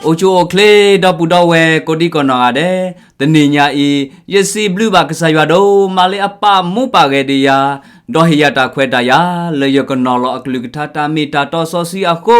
အိၣ်ဆူၣ်အိၣ်ချ့ ဒီပုၢ်ဒီဝဲၢ်ကိးဒံကနီၢ်ဂၤဒဲး, တနံၤညါအံၤ ယစံးဘျုးဘၣ်ကစၢ်ယွၤဒိၣ်မးလၢအပာ်မူပာ်ဂဲၤဒံးယၤ, ဒီးဟ့ၣ်ယၤတၢ်ခွဲးတၢ်ယာ် လၢယကနီၤလီၤအကလုၢ်ကထါတၢ်မ့ၢ်တၢ်တီစီဆှံအဃိ,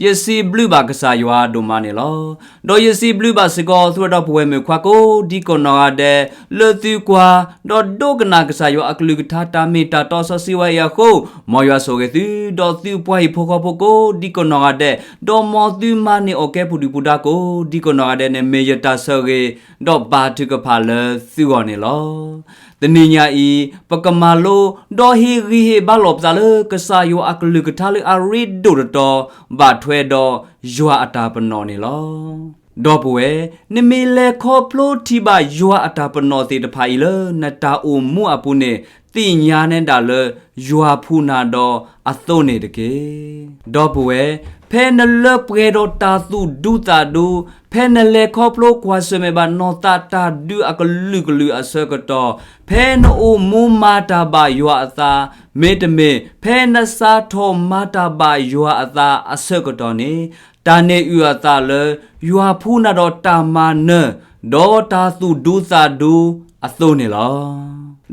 ယစံးဘျုးဘၣ်ကစၢ်ယွၤဒိၣ်မးန့ၣ်လီၤ. ဒီးယစံးဘျုးဘၣ်စ့ၢ်ကီး သုဝဲဒီပုၢ်ဝဲၢ်မုၣ်ခွါကိးဒံကနီၢ်ဂၤဒဲး, လၢသုကွၢ် ဒီးဒိကနၣ်ကစၢ်ယွၤအကလုၢ်ကထါတၢ်မ့ၢ်တၢ်တီစီဆှံဝဲအံၤအဃိ, မ်ယွၤဆိၣ်ဂ့ၤသု, ဒီးသုပှၤဟံၣ်ဖိဃီဖိကိးဒံကနီၢ်ဂၤဒဲး, ဒီးမ်သုမၤန့ၢ်အီၣ်ကဲပူၤဒုၣ်ပူၤဒါကိးဒံကနီၢ်ဂၤဒဲးန့ၣ် မ့ၢ်ယတၢ်ဆိၣ်ဂ့ၤ, ဒီးဘါထုကဖၣ်လၢသုဂီၢ်န့ၣ်လီၤ. တနံၤညါအံၤ ပကမၤလိ, ဒီးဟ့ၣ်ဂံၢ်ဟ့ၣ်ဘါလိာ်ပသးလၢကစၢ်ယွၤအကလုၢ်ကထါလၢအရ့ဒိၣ်တတီၤ, ဘၣ်ထွဲဒီးယွၤအတၢ်ပနီၣ်န့ၣ်လီၤ. ဒီပုၢ်ဝဲၢ်, နမ့ၢ်လဲၤခီဖျိထံၣ်ဘၣ်ယွၤအတၢ်ပနီၣ်သ့ၣ်တဖၣ်အံၤလၢနတၢ်အိၣ်မူအပူၤန့ၣ်, သ့ၣ်ညါနဲဒၣ်လၢယွၤဖှူနၤဒီးအသိန့ၣ်တက့ၢ်. ဒီပုၢ်ဝဲၢ်, ဖဲနလၢပှဲၤဒီးတၢ်သူၣ်ဒူသးဒူ, ဖဲနလဲၤခီဖျိကွၢ်ဆၢၣ်မဲာ်ဘၣ်နီၢ်သးတၢ်ဒုးအကလုာ်ကလုာ်အဆၢကတီၢ်, ဖဲနအိၣ်မူမၤတၢ်ဘၣ်ယွၤအသး, မ့တမ့ၢ် ဖဲနစးထီၣ်မၤတၢ်ဘၣ်ယွၤအသးအဆၢကတီၢ်န့ၣ်, တၢ်န့ၣ်အုၣ်အသးလၢ ယွၤဖှူနၤဒီးတၢ်မၤနၢၤ, ဒီးတၢ်သူၣ်ဒူသးဒူအသိန့ၣ်လီ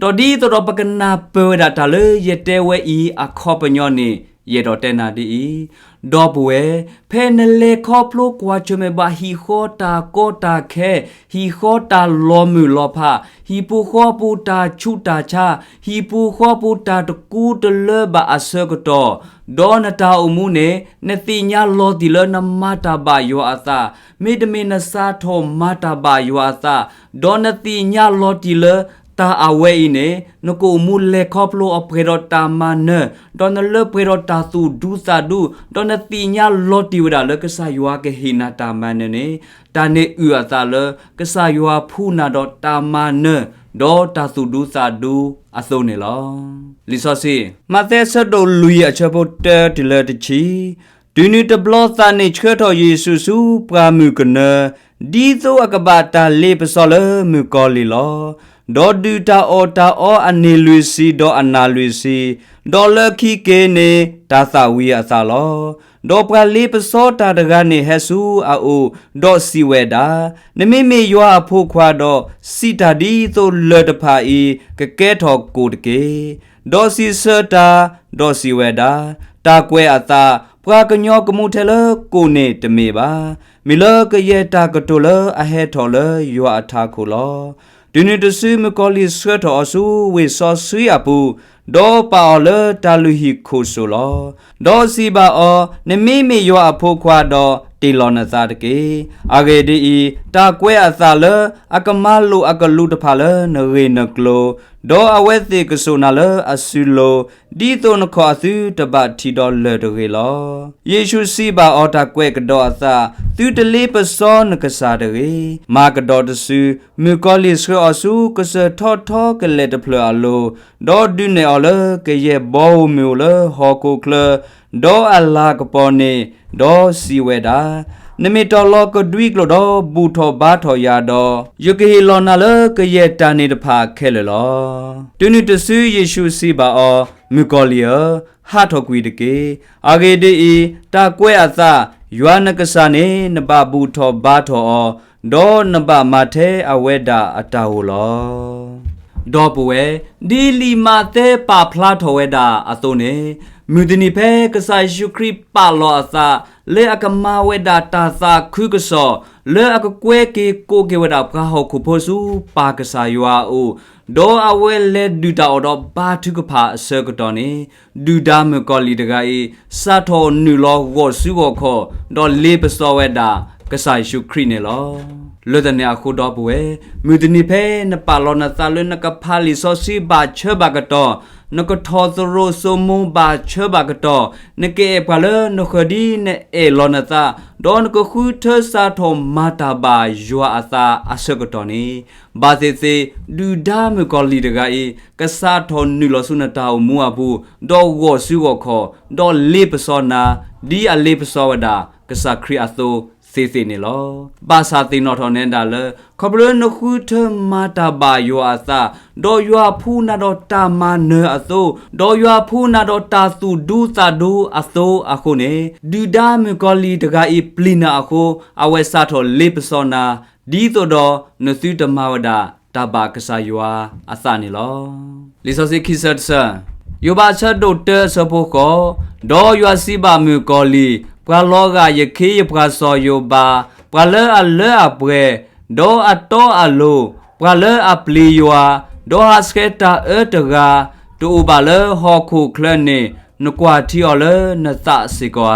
ၤ. ဒီးဒ်သိးဒီးပကနၢ်ပၢၢ်ဝဲဒၣ်တၢ်လၢယတဲဝဲအံၤအခီပညီန့ၣ်, ယအဲၣ်ဒိးတဲနၤဒ်အံၤ, ဒီပုၢ်ဝဲၢ်, ဖဲနလဲၤခီဖျိကွၢ်ဆၢၣ်မဲာ်ဘၣ်ဟံၣ်ဃီတၢ်ကီတၢ်ခဲ, ဟံၣ်ဃီတၢ်လီၤမုၢ်လီၤဖး, ဟံၣ်ဖိဃီဖိတၢ်ဆူးတၢ်ဆါ, ဟံၣ်ပူၤဃီပူၤတၢ်တကူတလၢဘၣ်အဆၢကတီၢ်, ဒီးနတၢ်အိၣ်မူန့ၣ် နသ့ၣ်ညါလီၤတံၢ်လၢနမၤတၢ်ဘၣ်ယွၤအသး, မ့တမ့ၢ်နစးထီၣ်မၤတၢ်ဘၣ်ယွၤအသး, ဒီးနသ့ၣ်ညါလီၤတံၢ်လၢတၢ်အဝဲအံၤန့ၣ်, နကအိၣ်မူလဲၤခီဖျိအပှဲၤဒီးတၢ်မၤနၢၤ, ဒီးနလၢပှဲၤဒီးတၢ်သူၣ်ဒူသးဒူ, ဒီးနသ့ၣ်ညါလီၤတံၢ်ဝဲဒၣ်လၢကစၢ်ယွၤကဟ့ၣ်နၤတၢ်မၤနၢၤန့ၣ်, တၢ်န့ၣ်အုၣ်အသးလၢ ကစၢ်ယွၤဖှူနၤဒီးတၢ်မၤနၢၤ, ဒီးတၢ်သူၣ်ဒူသးဒူအသိန့ၣ်လီၤ. လံာ်စီဆှံ, မးသဲအဆၢဒိၣ်လွံၢ်အဆၢဖိတၢတုၤလၢတဆံ, တုၤနုၤတဘျီသးန့ၣ်ဆှၢထီၣ်ယ့ၣ်ၡူးဆူပှၢ်မုၢ်ကနၢ, ဒ်သိးအကဘၣ်တၢ်လ့ပစီလၢမုၣ်ကီၤလံၢ်လီၤ. ဒီးဒုၣ်တၢ်အီၣ်တၢ်အီအန့ၢ်လွံၢ်ဆံဒီးအနၢ်လွံၢ်ဆံ, ဒီးလၢခံက့ၤန့ၣ်တၢ်သၣ်ဝံၤအသးလီၤ. ဒီးပှၤလ့ပစီတၢ်တဂၤန့ၣ်ဟဲဆူအအိၣ်, ဒီးစံးဝဲဒၣ်, နမ့မ့ၢ်ယွၤအဖိခွါဒီး, စံးတၢ်ဒ်သိးလၢၢ်တဖၣ်အံၤကကဲထီၣ်ကိၣ်တက့ၢ်. ဒီးစံးဆၢတၢ်, ဒီးစံးဝဲဒၣ်, တၢ်ကွဲးအသး, ပှၤကညီကမူထဲလၢကိၣ်န့ၣ်တမ့ၢ်ဘၣ်. မ့ၢ်လၢကယဲၢ်တၢ်ကတိၤလၢအဟဲထီၣ်လၢယွၤအထးခိၣ်လီၤ. တုၤနုၤတစုမုၣ်ကီၤလံၢ်ဆှၢထီၣ်အီၤဆူဝ့ၢ်စီဆှံအပူၤ, ဒီးပာ်အီၤလၢတၢ်လုၢ်ဟံၣ်ခိၣ်စိၤလီၤ. ဒီးစံးဘၣ်အီၤ, နမ့မ့ၢ်ယွၤအဖိခွါဒီး, တ့ၢ်လီၤနသးတက့ၢ်. အဂ့ၢ်ဒ်အံၤ, တၢ်ကွဲးအသးလၢအကမၤလိာ်အကလူးတဖၣ်လၢနဂ့ၢ်နကျိၤ, ဒီးအဝဲသ့ၣ်ကစိာ်နၤလၢအစုလိၤ, ဒ်သိးနခီၣ်အသုတဘၣ်ထံးဒီးလၢၢ်တဂ့ၤလီၤ. ယ့ၣ်ၡူးစံးဘၣ်အီၤတၢ်ကွဲးကဒီးအသး, သုတလ့ပစီနကစၢ်တဂ့ၤ. မၤကဒီးတစု, မုၣ်ကီၤလံၢ်ဆှၢအီၤဆူကစၢၢ်ထီထီကလဲာ်တဖျၢၣ်အလိၤ, ဒီးဒုးနဲၣ်အီၤလၢကယဲၢ်ဘီဧိၤမုၢ်ဧိၤလၢဟီၣ်ခိၣ်ချၢ, ဒီးအလၤကပီၤန့ၣ်, ဒီးစံးဝဲဒၣ်, နမ့ၢ်တီၤလီၤကဒွံကျိာ်ဒီးဘူၣ်ထီၣ်ဘါထီၣ်ယၤဒီး, ယကဟ့ၣ်လီၤနၤလၢကယဲၢ်တၢ်န့ၣ်တဖၣ်ခဲလၢာ်လီၤ. တုၤနုၤတစုယ့ၣ်ၡူးစံးဘၣ်အီၤ, မုၣ်ကီၤလံၢ်ဧၢ, ဟးထီၣ်ကွံာ်တက့ၢ်. အဂ့ၢ်ဒ်အံၤ, တၢ်ကွဲးအသး, ယွၤနကစၢ်န့ၣ်နဘၣ်ဘူၣ်ထီၣ်ဘါထီၣ်အီၤ, ဒီးနဘၣ်မၤထဲအဝဲဒၣ်အတၢ်ဧိၤလီၤ. ဒီပုၢ်ဝဲၢ်, ဒ်လံာ်မးသဲပာ်ဖျါထီၣ်ဝဲဒၣ်အသိးန့ၣ်, မုၢ်တနံၤဖဲကစၢ်ယ့ၣ်ၡူးခရံာ်ပာ်လီၤအသး လၢအကမၤဝဲဒၣ်တၢ်သးခုကစီၣ်, လၢအကကွဲက့ၤကိးက့ၤဝဲဒၣ်ပှၤဟီၣ်ခိၣ်ဖိဆူပၢ်ကစၢ်ယွၤအအိၣ်, ဒီးအဝဲလဲၤဒုၣ်တၢ်အီၣ်ဒီးဘါထုကဖၣ်အဆၢကတီၢ်န့ၣ်, ဒုၣ်ဒါမုၣ်ကီၤလံၢ်တဂၤအံၤ စးထီၣ်နုာ်လီၤဂီၢ်စုဂီၢ်ခီၣ်, ဒီးလ့ပစီဝဲဒၣ်ကစၢ်ယ့ၣ်ၡူးခရံာ်န့ၣ်လီၤ. လၢတၢ်န့ၣ်အဃိဒီပုၢ်ဝဲၢ်, မုၢ်တနံၤဖဲနပာ်လီၤနသးလၢနကဖးလံာ်စီဆှံဘၣ်ဆၢဘၣ်ကတီၢ်, နကထီၣ်သရိာ်စိမိၤဘၣ်ဆၢဘၣ်ကတီၢ်, နကအဲၣ်ပှၤလၢနဃၢၤဒ်နအဲၣ်လီၤနသး, ဒီးနကဃုထၢစးထီၣ်မၤတၢ်ဘၣ်ယွၤအသးအဆၢကတီၢ်န့ၣ်, ဘၣ်သ့ၣ်သ့ၣ် ဒုၣ်ဒါမုၣ်ကီၤလံၢ်တဂၤအံၤ ကစးထီၣ်နုာ်လီၤဆူနတၢ်အိၣ်မူအပူၤ, ဒီးဂီၢ်စုဂီၢ်ခီၣ်, ဒီးလ့ပစီနၤ, ဒ်အလ့ပစီဝဲဒၣ်ကစၢ်ခရံာ်အသိး သ့ၣ်သ့ၣ်န့ၣ်လီၤ. ဘၣ်ဆၣ်သ့ၣ်နီၣ်ထီၣ်နဲဒၣ်လၢ ခီဖျိလၢနဃုထၢမၤတၢ်ဘၣ်ယွၤအသး, ဒီးယွၤဖှူနၤဒီးတၢ်မၤနၢၤအသိး, ဒီးယွၤဖှူနၤဒီးတၢ်သူၣ်ဒူသးဒူအသိးအဃိန့ၣ်, ဒုၣ်ဒါမုၣ်ကီၤလံၢ်တဂၤအံၤပျံၤနၤအဃိ, အဝဲစးထီၣ်လ့ပစီနၤ, ဒ်သိးဒီးနသုတမၤဝဲဒၣ်တၢ်ဘၣ်ကစၢ်ယွၤအသးန့ၣ်လီၤ. လံာ်စီဆှံခံဆၢတဆၢ, ယိၤဘးအဆၢဒိၣ်တၢအဆၢဖိဃိး, ဒီးယွၤစံးဘၣ်မုၣ်ကီၤလံၢ်, ပှၤလီၤဂာ်ယခ့ယပှၤစီၤယိၤဘး, ပှၤလၢအလၢအပှဲၤ, ဒီးအတီအလိၤ, ပှၤလၢအပျံၤယွၤ, ဒီးဟးဆှဲးတၢ်အၢတဂၤ, တအိၣ်ဘၣ်လၢဟီၣ်ခိၣ်ချၢန့ၣ်, နကွၢ်ထံအီၤလၢနသးစ့ၢ်ကီးဧါ.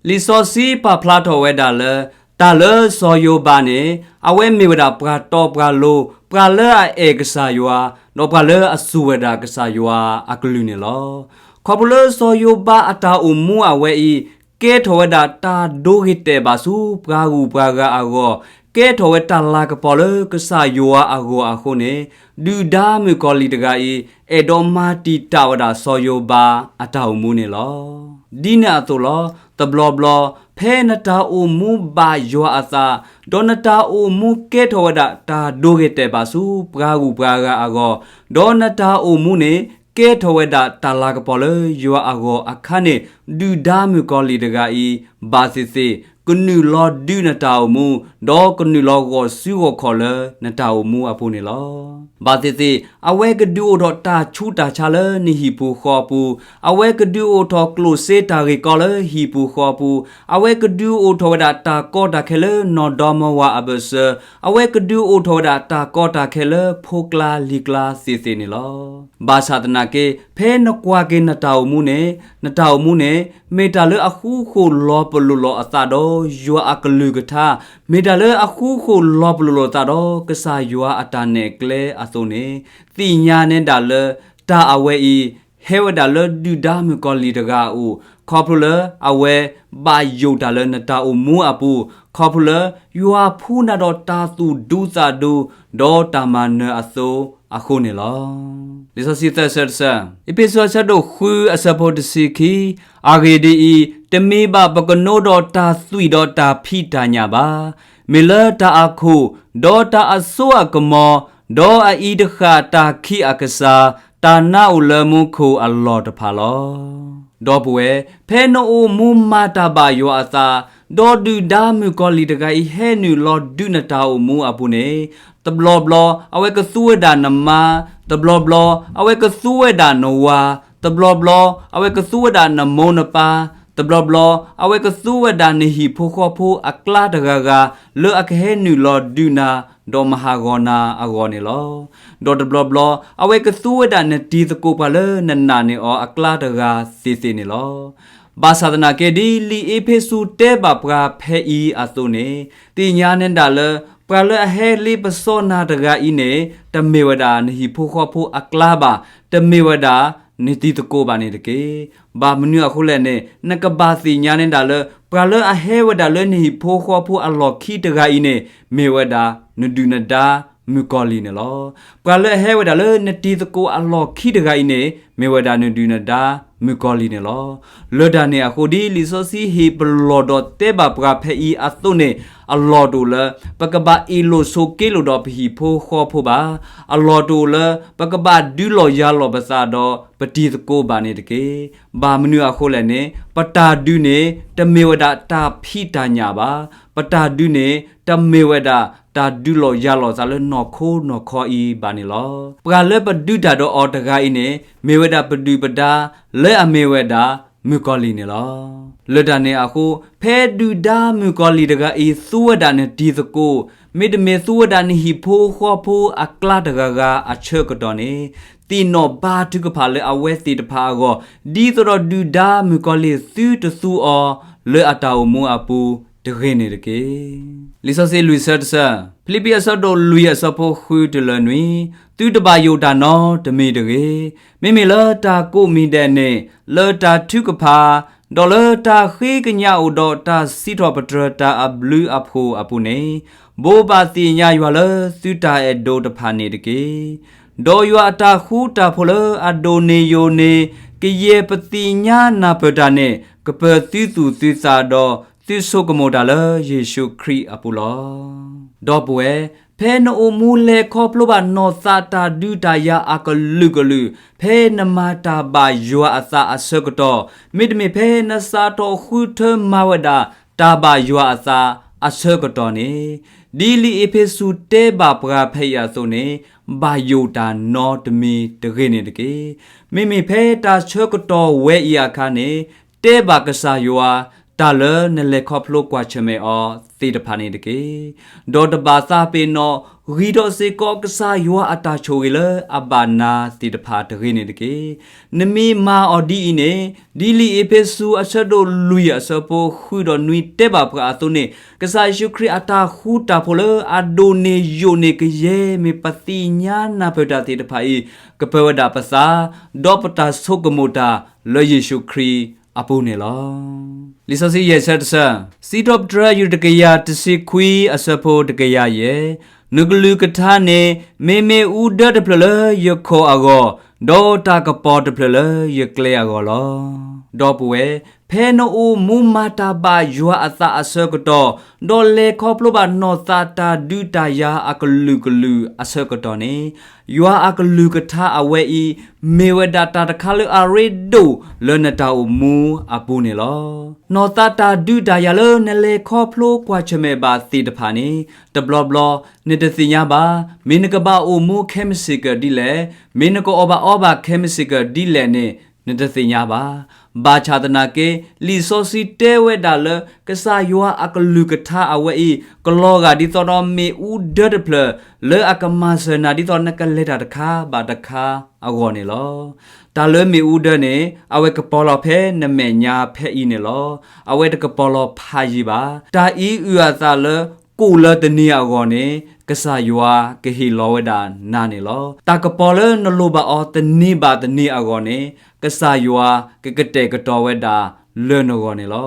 လံာ်စီဆှံပာ်ဖျါထီၣ်ဝဲဒၣ်လၢ တၢ်လၢစီၤယိၤဘးန့ၣ်, အဝဲမ့ၢ်ဝဲဒၣ်ပှၤတီပှၤလိၤ, ပှၤလၢအအဲၣ်ကစၢ်ယွၤ, ဒီးပှၤလၢအစူၢ်ဝဲဒၣ်ကစၢ်ယွၤအကလုၢ်န့ၣ်လီၤ. ခီဖျိလၢစီၤယိၤဘးအတၢ်အိၣ်မူအဝဲအံၤ, ကဲထီၣ်ဝဲဒၣ်တၢ်ဒိဂ့ၤတဲာ်ဘၣ်ဆူပှၤဂုၤပှၤဂၤအဂီၢ်, ကဲထီၣ်ဝဲတၢ်လၤကပီၤလၢကစၢ်ယွၤအဂီၢ်အဃိန့ၣ်, ဒုၣ်ဒါမုၣ်ကီၤလံၢ်တဂၤအံၤ, အဲၣ်ဒိးမၤတံာ်တာ်ဝဲဒၣ်စီၤယိၤဘးအတၢ်အိၣ်မူန့ၣ်လီၤ. ဒ်န့ၣ်အသိးလီၤ, တဘျီဘျီ, ဖဲနတၢ်အိၣ်မူဘၣ်ယွၤအသး, ဒီးနတၢ်အိၣ်မူကဲထီၣ်ဝဲဒၣ်တၢ်ဒိဂ့ၤတဲာ်ဘၣ်ဆူပှၤဂုၤပှၤဂၤအဂီၢ်, ဒီးနတၢ်အိၣ်မူန့ၣ် ကဲထီၣ်ဝဲဒၣ်တၢ်လၤကပီၤလၢယွၤအဂီၢ်အခါန့ၣ်, ဒုၣ်ဒါမုၣ်ကီၤလံၢ်တဂၤအံၤ, ဘၣ်သ့ၣ်သ့ၣ်, ကနုာ်လီၤဒုးနတၢ်အိၣ်မူ, ဒီးကနုာ်လီၤဂီၤစုဂီၤခီၣ်လၢနတၢ်အိၣ်မူအပူၤန့ၣ်လီၤ. ဘၣ်သ့ၣ်သ့ၣ်, အဝဲကဒုးအိၣ်ထီၣ်တၢ်ဆူးတၢ်ဆါလၢနဟံၣ်ပူၤဃီပူၤ, အဝဲကဒုးအိၣ်ထီၣ်ကျိၣ်စ့တၢ်ဂ့ၢ်ကီလၢဟံၣ်ပူၤဃီပူၤ, အဝဲကဒုးအိၣ်ထီၣ်ဝဲဒၣ်တၢ်ကီတၢ်ခဲလၢနီၢ်ဒီမါဝၤအဘၢၣ်စၢၤ, အဝဲကဒုးအိၣ်ထီၣ်ဝဲဒၣ်တၢ်ကီတၢ်ခဲလၢဖိကျါလံၤကျါသ့ၣ်သ့ၣ်န့ၣ်လီၤ. ဘၣ်ဆၣ်သနာ်က့, ဖဲနကွၢ်က့ၤနတၢ်အိၣ်မူန့ၣ်, နတၢ်အိၣ်မူန့ၣ်, မ့ၢ်တၢ်လၢအဃူဃီၣ်လီၤပလိာ်လိာ်အသးဒီးယွၤအကလုၢ်ကထါ, မ့ၢ်တၢ်လၢအဃူဃီၣ်လီၤပလိာ်လိာ်အသးဒီးကစၢ်ယွၤအတၢ်နဲၣ်ကျဲအသိးန့ၣ်, သ့ၣ်ညါနဲဒၣ်လၢ တၢ်အဝဲအံၤ ဟဲဝဲဒၣ်လၢဒုၣ်ဒါမုၣ်ကီၤလံၢ်တဂၤအအိၣ်, ခီဖျိလၢအဝဲဘၣ်ယိၣ်တၢ်လၢနတၢ်အိၣ်မူအပူၤ, ခီဖျိလၢယွၤဖှူနၤဒီးတၢ်သူၣ်ဒူသးဒူ, ဒီးတၢ်မၤနၢၤအသိးအဃိန့ၣ်လီၤ. လံာ်စီဆှံသၢဆၢတဆၢ, အ့းဖ့းစူးအဆၢဒိၣ်ဃုအဆၢဖိတဆံခံ, အဂ့ၢ်ဒ်အံၤ, တမ့ၢ်ဘၣ်ပကနိဒီးတၢ်သွံၣ်ဒီးတၢ်ဖံးတၢ်ညၣ်ဘၣ်. မ့ၢ်လၢတၢ်အခိၣ်, ဒီးတၢ်အစိအကမီၤ, ဒီးအအံၤတဃၣ်တၢ်ခံးအကစၢ်, တၢ်နါအိၣ်လၢမူခိၣ်အလီၢ်တဖၣ်လီၤ. ဒီပုၢ်ဝဲၢ်, ဖဲနအိၣ်မူမၤတၢ်ဘၣ်ယွၤအသး, ဒီးဒုၣ်ဒါမုၣ်ကီၤလံၢ်တဂၤအံၤဟဲနုာ်လီၤဒုးနတၢ်အိၣ်မူအပူၤန့ၣ်, တဘျီဘျီ အဝဲကသူဝဲဒၣ်နမါ, တဘျီဘျီ အဝဲကသူဝဲဒၣ်နဝၤ, တဘျီဘျီ အဝဲကသူဝဲဒၣ်နမိၢ်နပၢ်, တဘျီဘျီ အဝဲကသူဝဲဒၣ်နဟံၣ်ဖိဃီဖိအကျါတဂၤဂၤ လၢအကဟဲနုာ်လီၤဒုးနၤ ဒီးမၤဟးဂီၤနၤအဂီၢ်န့ၣ်လီၤ. ဒီးတဘျီဘျီ အဝဲကသူဝဲဒၣ်နတံၤသကိးပှၤလၢနနာ်န့ၢ်အီၤအကျါတဂၤသ့ၣ်သ့ၣ်န့ၣ်လီၤ. ဘၣ်ဆၣ်သနာ်က့ ဒ်လံာ်အ့းဖ့းစူးတဲဘၣ်ပှၤဖဲအံၤအသိးန့ၣ်, သ့ၣ်ညါနဲဒၣ်လၢ ပှၤလၢအဟဲလ့ပစီနၤတဂၤအံၤန့ၣ် တမ့ၢ်ဝဲဒၣ်နဟံၣ်ဖိဃီဖိအကျါဘၣ်, တမ့ၢ်ဝဲဒၣ်နတံၤသကိးဘၣ်န့ၣ်တက့ၢ်. ဘၣ်မနုၤအဃိလဲၣ်န့ၣ်, နကဘၣ်သ့ၣ်ညါနဲဒၣ်လၢ ပှၤလၢအဟဲဝဲဒၣ်လၢနဟံၣ်ဖိဃီဖိအလီၢ်ခံတဂၤအံၤန့ၣ် မ့ၢ်ဝဲဒၣ်နဒုၣ်နဒါမုၣ်ကီၤလံၢ်န့ၣ်လီၤ. ပှၤလၢအဟဲဝဲဒၣ်လၢနတံၤသကိးအလီၢ်ခံတဂၤအံၤန့ၣ် မ့ၢ်ဝဲဒၣ်နဒုၣ်နဒါမုၣ်ကီၤလံၢ်န့ၣ်လီၤ. လၢတၢ်န့ၣ်အဃိ ဒ်လံာ်စီဆှံဟ့ၣ်ပလီၢ်ဒီးတဲဘၣ်ပှၤဖဲအံၤအသိးန့ၣ်, အလီၢ်တအိၣ်လၢ ပကဘၣ်အ့ၣ်လိာ်ဆိးက့လိာ်ဒီးပဟံၣ်ဖိဃီဖိဘၣ်. အလီၢ်တအိၣ်လၢ ပကဘၣ်ဒုးလီၤယၤလီၤပသးဒီးပတံၤသကိးဘၣ်န့ၣ်တက့ၢ်. ဘၣ်မနုၤအဃိလဲၣ်န့ၣ်, ပတၢ်ဒုးန့ၣ် တမ့ၢ်ဝဲဒၣ်တၢ်ဖံးတၢ်ညၣ်ဘၣ်. ပတၢ်ဒုးန့ၣ် တမ့ၢ်ဝဲဒၣ်တၢ်ဒုးလီၤယၤလီၤသးလၢနီၢ်ခိနီၢ်ခီအံၤဘၣ်န့ၣ်လီၤ. ပှၤလၢပဒုးတၢ်ဒီးအီၤတဂၤအံၤန့ၣ် မ့ၢ်ဝဲဒၣ်ပဒုၣ်ပဒါလၢအမ့ၢ်ဝဲဒၣ်မုၣ်ကီၤလံၢ်န့ၣ်လီၤ. လၢတၢ်န့ၣ်အဃိ ဖဲဒုၣ်ဒါမုၣ်ကီၤလံၢ်တဂၤအံၤသူဝဲဒၣ်နတံၤသကိး, မ့တမ့ၢ်သူဝဲဒၣ်နဟံၣ်ဖိဃီဖိအကျါတဂၤဂၤအဆၢကတီၢ်န့ၣ်, သ့ၣ်နီၣ်ဘါထုကဖၣ်လၢအဝဲသ့ၣ်တဖၣ်အဂီၢ်, ဒ်သိးဒီးဒုၣ်ဒါမုၣ်ကီၤလံၢ်သုတသူအီၤလၢအတၢ်အိၣ်မူအပူၤတဂ့ၤန့ၣ်တက့ၢ်. လံာ်စီဆှံလွံၢ်ဆၢတဆၢ, ဖံလံးပံးအဆၢဒိၣ်လွံၢ်အဆၢဖိဃုတုၤလၢနွံ, သုတဘၣ်ယိၣ်တၢ်နီတမံၤတဂ့ၤ. မ့မ့ၢ်လၢတၢ်ကိးမံၤဒဲးန့ၣ်, လၢတၢ်ထုကဖၣ်, ဒီးလၢတၢ်ဃ့ကညးအိၣ်ဒီးတၢ်စံးထီၣ်ပတြၢၤတၢ်အဘျုးအဖှိၣ်အပူၤန့ၣ်, ဘိးဘၣ်သ့ၣ်ညါယွၤလၢသုတၢ်အဲၣ်ဒိးတဖၣ်န့ၣ်တက့ၢ်. ဒီးယွၤအတၢ်ဃူတၢ်ဖိးလၢအဒိၣ်န့ၢ်ယိာ်န့ၢ် ကယဲၢ်ပသ့ၣ်ညါနၢ်ပၢၢ်တၢ်န့ၣ် ကပၢၤသုသူၣ်သုသးဒီး သုဆိကမိၣ်တၢ်လၢယ့ၣ်ၡူးခရံာ်အပူၤလီၤ. ဒီပုၢ်ဝဲၢ်, ဖဲနအိၣ်မူလဲၤခီဖျိဘၣ်နီၢ်သးတၢ်ဒုးတၢ်ယၤအကလုာ်ကလုာ်, ဖဲနမၤတၢ်ဘၣ်ယွၤအသးအဆၢကတီၢ်, မ့တမ့ၢ်ဖဲနစးထီၣ်ဃုထၢမၤဝဲဒၣ်တၢ်ဘၣ်ယွၤအသးအဆၢကတီၢ်န့ၣ်, ဒ်လံာ်အ့းဖ့းစူးတဲဘၣ်ပှၤဖဲအံၤအသိးန့ၣ်, ဘၣ်ယိၣ်တၢ်နီတမံၤတဂ့ၤန့ၣ်တက့ၢ်. မ့မ့ၢ်ဖဲတၢ်ဆၢကတီၢ်ဝဲအံၤအခါန့ၣ်, တဲဘၣ်ကစၢ်ယွၤ တၢ်လၢနလဲၤခီဖျိကွၢ်ဆၢၣ်မဲာ်အီၤသ့ၣ်တဖၣ်န့ၣ်တက့ၢ်. ဒီးတဘၣ်သးပ့ၤနီၣ် ဂံၢ်ထီၣ်စ့ၢ်ကီးကစၢ်ယွၤအတၢ်ဆိၣ်ဂ့ၤလၢအဘၣ်နၤသ့ၣ်တဖၣ်တဂ့ၤန့ၣ်တက့ၢ်. နမ့ၢ်မၤအီၤဒ်အံၤန့ၣ်, ဒ်လံာ်အ့းဖ့းစူးအဆၢဒိၣ်လွံၢ်အဆၢဖိဃုဒီးနွံတဲဘၣ်ပှၤအသိးန့ၣ်, ကစၢ်ယ့ၣ်ၡူးခရံာ်အတၢ်ဃူတၢ်ဖိးလၢအဒိၣ်န့ၢ်ယိာ်န့ၢ်ကယဲၢ်မ့ၢ်ပသ့ၣ်ညါနၢ်ပၢၢ်တၢ်သ့ၣ်တဖၣ်အံၤ, ကပၢၤဝဲဒၣ်ပသး, ဒီးပတၢ်ဆိကမိၣ်တၢ်လၢယ့ၣ်ၡူးခရံာ်အပူၤန့ၣ်လီၤ. လံာ်စီဆှံယဲၢ်ဆၢတဆၢ, စံးထီၣ်ပတြၢၤ ယူၢ်တကယၤတဆံခွံအဆၢဖိတကယၤယဲၢ်, နကလုၢ်ကထါန့ၣ် မ့မ့ၢ်အူဒၢတဖျၢၣ်လၢယခီၣ်အဂီၢ်, ဒီးတၢ်ကပီၤတဖျၢၣ်လၢယကျဲအဂီၢ်လီၤ. ဒီပုၢ်ဝဲၢ်, ဖဲနအိၣ်မူမၤတၢ်ဘၣ်ယွၤအသးအဆၢကတီၢ်, ဒီးလဲၤခီဖျိဘၣ်နီၢ်သးတၢ်ဒုးတၢ်ယၤအကလုာ်ကလုာ်အဆၢကတီၢ်န့ၣ်, ယွၤအကလုၢ်ကထါအဝဲအံၤ မ့ၢ်ဝဲဒၣ်တၢ်တခါလၢအရ့ဒိၣ်လၢနတၢ်အိၣ်မူအပူၤန့ၣ်လီၤ. နီၢ်သးတၢ်ဒုးတၢ်ယၤလၢနလဲၤခီဖျိကွၢ်ဆၢၣ်မဲာ်ဘၣ်သ့ၣ်တဖၣ်န့ၣ်, တဘျီဘျီ နတသ့ၣ်ညါဘၣ်, မ့ၢ်နကဘၣ်အိၣ်မူခဲမုၢ်ဆ့ၣ်ကီးဒ်လဲၣ်, မ့ၢ်နကအီၣ်ဘၣ်အီဘၣ်ခဲမုၢ်ဆ့ၣ်ကီးဒ်လဲၣ်န့ၣ်, နတသ့ၣ်ညါဘၣ်. ဘၣ်ဆၣ်သနာ်က့, လံာ်စီဆှံတဲဝဲဒၣ်လၢ ကစၢ်ယွၤအကလုၢ်ကထါအဝဲအံၤ ကလီၤဂာ်ဒ်သိးဒီးမ့ၣ်အူဒၢတဖျၢၣ် လၢအကမၤစၢၤနၤဒ်သိးနကလဲၤတၢ်တခါဘၣ်တခါအဂီၢ်န့ၣ်လီၤ. တၢ်လၢမ့ၣ်အူဒၢန့ၣ် အဝဲကပီၤလီၤဖဲနမဲာ်ညါဖဲအံၤန့ၣ်လီၤ. အဝဲတကပီၤလီၤဖးယံၤဘၣ်. တၢ်အံၤအုၣ်အသးလၢ ကိၣ်လၢတနံၤအဂီၢ်န့ၣ် ကစၢ်ယွၤကဟ့ၣ်လီၤဝဲဒၣ်နၤန့ၣ်လီၤ. တၢ်ကပီၤလၢနလိၣ်ဘၣ်အီၤတနံၤဘၣ်တနံၤအဂီၢ်န့ၣ် ကစၢ်ယွၤကကတဲာ်ကတီၤဝဲဒၣ်လၢနဂီၢ်န့ၣ်လီၤ.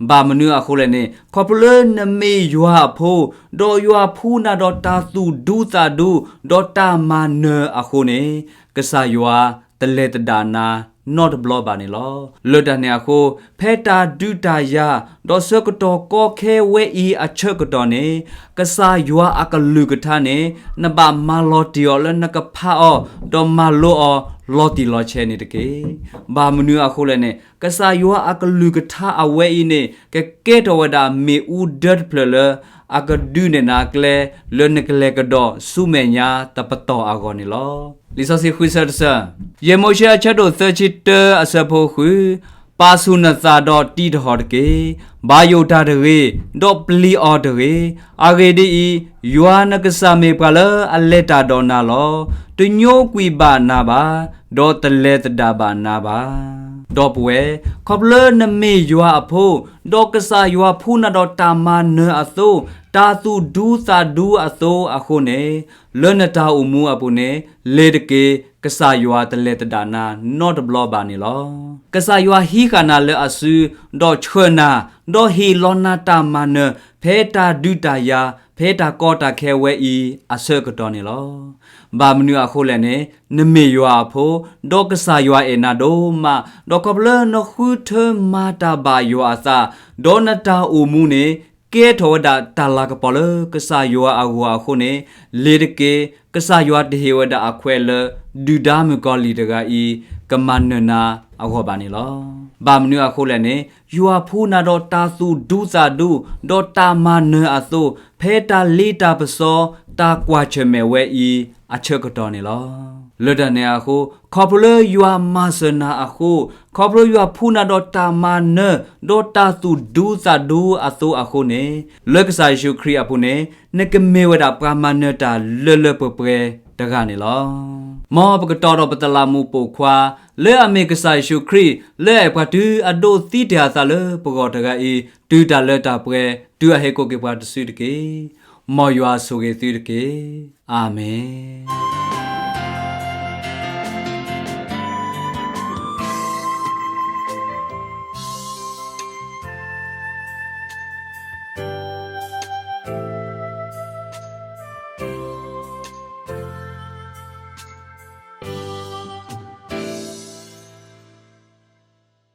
ဘၣ်မနုၤအဃိလဲၣ်န့ၣ်, ခီဖျိလၢနမ့ၢ်ယွၤအဖိ, ဒီးယွၤဖှူနၤဒီးတၢ်သူၣ်ဒူသးဒူ, ဒီးတၢ်မၤနၢၤအဃိန့ၣ်, ကစၢ်ယွၤတလဲၤသဒၣ်နၤနီတဘျီဘၣ်န့ၣ်လီၤ. လၢတၢ်န့ၣ်အဃိ, ဖဲတၢ်ဒုးတၢ်ယၤ, ဒီးဆၢကတီၢ်ကီခဲဝဲအံၤအဆၢကတီၢ်န့ၣ်, ကစၢ်ယွၤအကလုၢ်ကထါန့ၣ် နဘၣ်မၤလီၤတံၢ်အီၤလၢနကဖးအီၤ, ဒီးမၤလိအီၤလီၤတံၢ်လီၤဆဲးန့ၣ်တက့ၢ်. ဘၣ်မနုၤအဃိလဲၣ်န့ၣ်, ကစၢ်ယွၤအကလုၢ်ကထါအဝဲအံၤန့ၣ် ကကဲထီၣ်ဝဲဒၣ်မ့ၣ်အူဒၢတဖျၢၣ်လၢ အကဒုးနဲၣ်နၤကျဲ လၢနကလဲၤကဒီးဆူမဲာ်ညါတပတီၢ်အဂီၢ်န့ၣ်လီၤ. လံာ်စီဆှံဃုဆၢတဆၢ, ယဲၢ်မိၤၡ့အဆၢဒိၣ်သၢဆံတၢအဆၢဖိဃု, ပာ်ဆူၣ်နသးဒီးတံးတဟီၣ်တက့ၢ်. ဘၣ်ယိၣ်တၢ်တဂ့ၤ, ဒီးပျံၤအီၤတဂ့ၤ. အဂ့ၢ်ဒ်အံၤ, ယွၤနကစၢ်မ့ၢ်ပှၤလၢအလဲၤတၢ်ဒီးနၤလီၤ. တညိကွံာ်ဘၣ်နၤဘၣ်, ဒီးတလဲၤသဒၣ်ဘၣ်နၤဘၣ်. ဒီပုၢ်ဝဲၢ်, ခီဖျိလၢနမ့ၢ်ယွၤအဖိ, ဒီးကစၢ်ယွၤဖှူနၤဒီးတၢ်မၤနၢၤအသိ, တၢ်သူၣ်ဒူသးဒူအသိအဃိန့ၣ်, လၢနတၢ်အိၣ်မူအပူၤန့ၣ်, လ့ၤတက့ၢ်, ကစၢ်ယွၤတလဲၤသဒၣ်နၤနီတဘျီဘၣ်န့ၣ်လီၤ. ကစၢ်ယွၤဟံးဃာ်နၤလၢအစု, ဒီးဆှၢနၤ, ဒီးဟ့ၣ်လီၤနၤတၢ်မၤနၢၤ ဖဲတၢ်ဒုးတၢ်ယၤ, ဖဲတၢ်ကီတၢ်ခဲဝဲအံၤအဆၢကတီၢ်န့ၣ်လီၤ. ဘၣ်မနုၤအဃိလဲၣ်န့ၣ်, နမ့ၢ်ယွၤအဖိ, ဒီးကစၢ်ယွၤအဲၣ်နၤဒိၣ်မး, ဒီးခီဖျိလၢနဃုထၢမၤတၢ်ဘၣ်ယွၤအသး, ဒီးနတၢ်အိၣ်မူန့ၣ် ကဲထီၣ်ဝဲဒၣ်တၢ်လၤကပီၤလၢကစၢ်ယွၤအဂီၢ်အဃိန့ၣ်, လ့ၤတက့ၢ်, ကစၢ်ယွၤတဟ့ၣ်ဝဲဒၣ်အခွဲးလၢ ဒုၣ်ဒါမုၣ်ကီၤလံၢ်တဂၤအံၤ ကမၤနၢၤနၤအဂီၢ်ဘၣ်န့ၣ်လီၤ. ဘၣ်မနုၤအဃိလဲၣ်န့ၣ်, ယွၤဖှူနၤဒီးတၢ်သူၣ်ဒူသးဒူ, ဒီးတၢ်မၤနၢၤအသိ, ဖဲတၢ်လ့တၢ်ပစီ, တၢ်ကွၢ်ဆၢၣ်မဲာ်ဝဲအံၤအဆၢကတီၢ်န့ၣ်လီၤ. လၢတၢ်န့ၣ်အဃိ, ခီဖျိလၢယွၤမၤစၢၤနၤအဃိ, ခီဖျိယွၤဖှူနၤဒီးတၢ်မၤနၢၤ, ဒီးတၢ်သူၣ်ဒူသးဒူအသိအဃိန့ၣ်, လၢကစၢ်ယ့ၣ်ၡူးခရံာ်အပူၤန့ၣ်, နကမ့ၢ်ဝဲဒၣ်ပှၤမၤနၢၤတၢ်လၢလၢပှဲၤပှဲၤတဂၤန့ၣ်လီၤ. မ်ပကတီၤဒီးပသလးမူးပိာ်ခွါ, လၢအမ့ၢ်ကစၢ်ယ့ၣ်ၡူးခရံာ်, လၢအအဲၣ်ပှၤတုၤအဒိးသံတ့ၢ်အသးလၢပဂီၢ်တဂၤအံၤ, တုၤတၢ်လၢတၢ်ပှဲၤ, တုၤအဟဲကိးက့ၤပှၤတစုတက့ၢ်. မ်ယွၤဆိၣ်ဂ့ၤသုတက့ၢ်. အၤမ့ၣ်.